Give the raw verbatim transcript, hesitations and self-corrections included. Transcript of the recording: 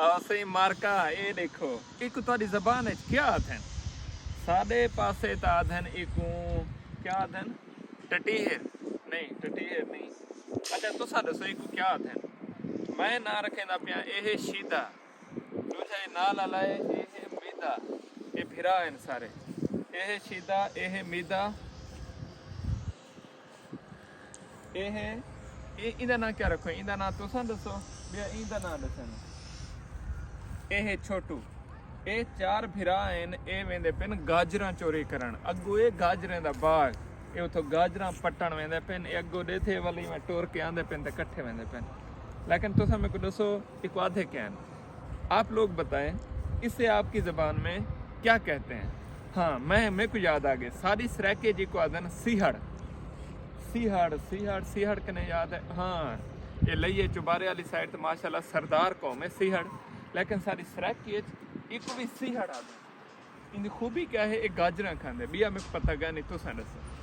آ سئیں مارکا، اے ݙیکھو، ایکوں تہاݙی زبان اچ کیا آدھن؟ ساݙے پاسے تاں آدھن ایکوں، کیا آدھن؟ ٹٹیہر؟ نہیں، ٹٹیہر نہیں۔ اچھا، تساں ݙسو ایکوں کیا آدھن؟ میں ناں رکھیندا پیاں، اے ہے شیدا۔ ݙوجھا اے نال آلا اے، اے ہے میدا۔ اے بھرا ہن سارے۔ اے ہے شیدا، اے ہے میدا۔ اے ہے، اے ایندا ناں کیا رکھوں؟ ایندا ناں تساں ݙسو، ٻیا ایندا ناں ݙسن۔ اے ہے چھوٹو۔ اے چار بھرا ہن، اے ویندے پن گاجراں چوری کرݨ۔ اڳوں اے گاجریں دا باغ، اے اتھوں گاجراں پٹݨ ویندے پن، اے اڳوں ݙیکھے ولی میں ٹور کے آندے پن تے کٹھے ویندے پن۔ لیکن تساں میکوں ݙسو، ایکوں آدھے کیا ہن؟ آپ لوگ بتائیں، اسے آپ کی زبان میں کیا کہتے ہیں؟ ہاں، میں، میکوں یاد آ ڳئے، ساݙی سرائیکی اچ ایکوں آدھن سیہڑ۔ سیہڑ، سیہڑ، سیہڑ کنے یاد ہے؟ ہاں، اے لئیے چوبارے والی سائیڈ تے ماشاءاللہ سردار قوم ہے سیہڑ، لیکن ساݙی سرائیکی اچ ایکوں وی سیہڑ آدھن۔ ایندی خوبی کیا ہے؟ اے گاجراں کھاندے، ٻیا میکوں پتہ کائنی، تساں ݙسو۔